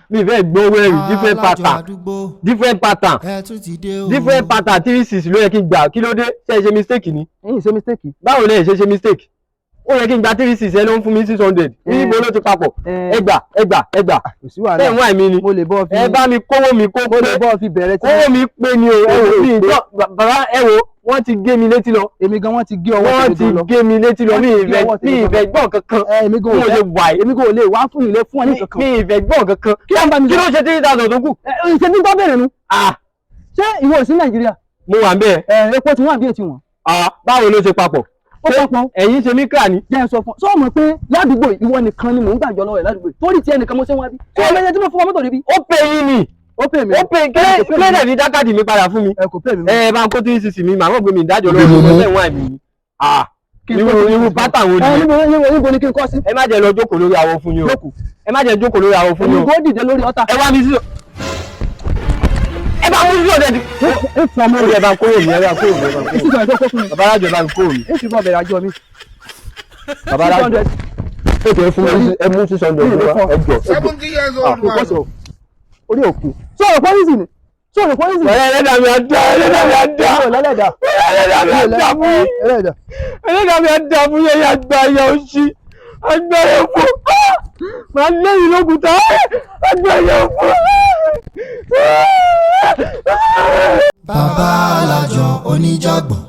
Mi fẹ́ gbọ́ wẹ́rì different Alájọ pattern. àdúgbò. Different pattern. Ẹ tún ti dé o. Different pattern, three six ló yẹ kí n gbà. Kí ló dé? Ṣe é ṣe mistake ni? Ẹ̀yin ṣe mistake. Báwo lẹ ṣe mistake? Ó yẹ kí n gba three six, ẹ ló ń fún mi 600. Níbo ló ti papọ̀? Ẹgbà, ẹgbà, ẹgbà. Kò sí wàhálà. Bẹ́ẹ̀ wọ́n àìmí ni. Mo lè bọ́ fi Ẹ bá mi kówó mi kó Mo lè pé. bọ́ fi bẹ̀rẹ̀ tí. Kówó mi pé ni o. Ẹ wò mí ìjọ bàbá, ẹ wò, wọ́n ti gé mi létí lọ. Èmi gan, wọ́n ti gé ọwọ́ Wọ́n tèmi ti gan lọ. gé mi létí lọ. Mi Wọ́n ti gé ìfẹ́ ọwọ́ mi tèmi gan. ìfẹ́ gbọ́n kankan. Ẹ èmi gan Bí ò mo ṣe fẹ́ wà yìí, èmi gan ò lè wá fún ilé fún ẹ ní kankan. Mi ìfẹ́ gbọ́n kankan. Kí ló ń bá mi Kí sọ? ló ṣe 3,000 tó kù? Ẹ ṣe ní tó bẹ̀rẹ̀ nu. Ah. Ṣé ìwọ ò sí Nàìjíríà? Mo wà ń bẹ́ẹ̀. Ẹ epo tí wọ́n àbí ètí wọn. Ah, báwo ló ṣe papọ̀? Ó papọ̀. Ẹ̀yin ṣe mikra ni? Jẹ́ ẹ sọ fún ọ. Sọ mọ̀ pé ládùúgbò yìí, ìwọ nìkan ni mò ń gbàjọ lọ́wọ́ ẹ̀ ládùúgbò yìí. Torí tí ẹnìkan mo ṣe ń wá bí. Ṣé ọmọ ẹni tí mo fún ọ mọ́tò níbí? Ó pè yín ni. Ó pè mí. Ó pè kílẹ̀ kílẹ̀ fi dákàdì mi padà fún mi. Ẹ kò pè mí. Ẹ bá ń kó three six mi, màá mọ̀ pé mi ìdájọ́ lọ́wọ́ mi, mo fẹ́ wọ́n àmì mi. Ah, irú pattern wo Ẹ nìyẹn? níbo ni kí n kọ́ sí? Ẹ má jẹ́ lọ jókòó lórí awọ fún yín o. Jókòó. Ẹ má jẹ́ jókòó lórí awọ fún Èmi yín o. kò dìde lórí ọ̀tá. Ẹ wá mi sí. Ẹ bá mú sí ọ̀dẹ̀. Ẹ fún ọmọ Ó rẹ̀. yẹ bá ń kówó mi, ẹ bá ń kówó mi, ẹ bá ń kówó mi. 600 tó kó fún mi. Bàbá alájọ, bá ń kówó mi. Ẹ fi bọ́ bẹ̀rẹ̀ àjọ mi. Bàbá alájọ. 600. Ó tẹ̀ fún mi, ẹ mú 600 wá, ẹ jọ. 70 years old Kò man. sọ. Orí òkú. Sọ̀rọ̀ pọ́lísì ni. Sọ̀rọ̀ pọ́lísì ni. Ọ̀rẹ́, ẹlẹ́dàá mi á dá, ẹlẹ́dàá mi á dá. Ò lẹ́lẹ́dà. Ẹlẹ́dàá mi á dá fún yín. Ẹlẹ́dà. Ẹlẹ́dàá mi á dá fún yín. Ẹ̀yà àgbà ẹ̀yà òṣì, àgbà ẹ̀yà òfò, màá lẹ́yìn lókùtà, àgbà ẹ̀yà òfò. Bàbá alájọ oníjàgbọ̀n.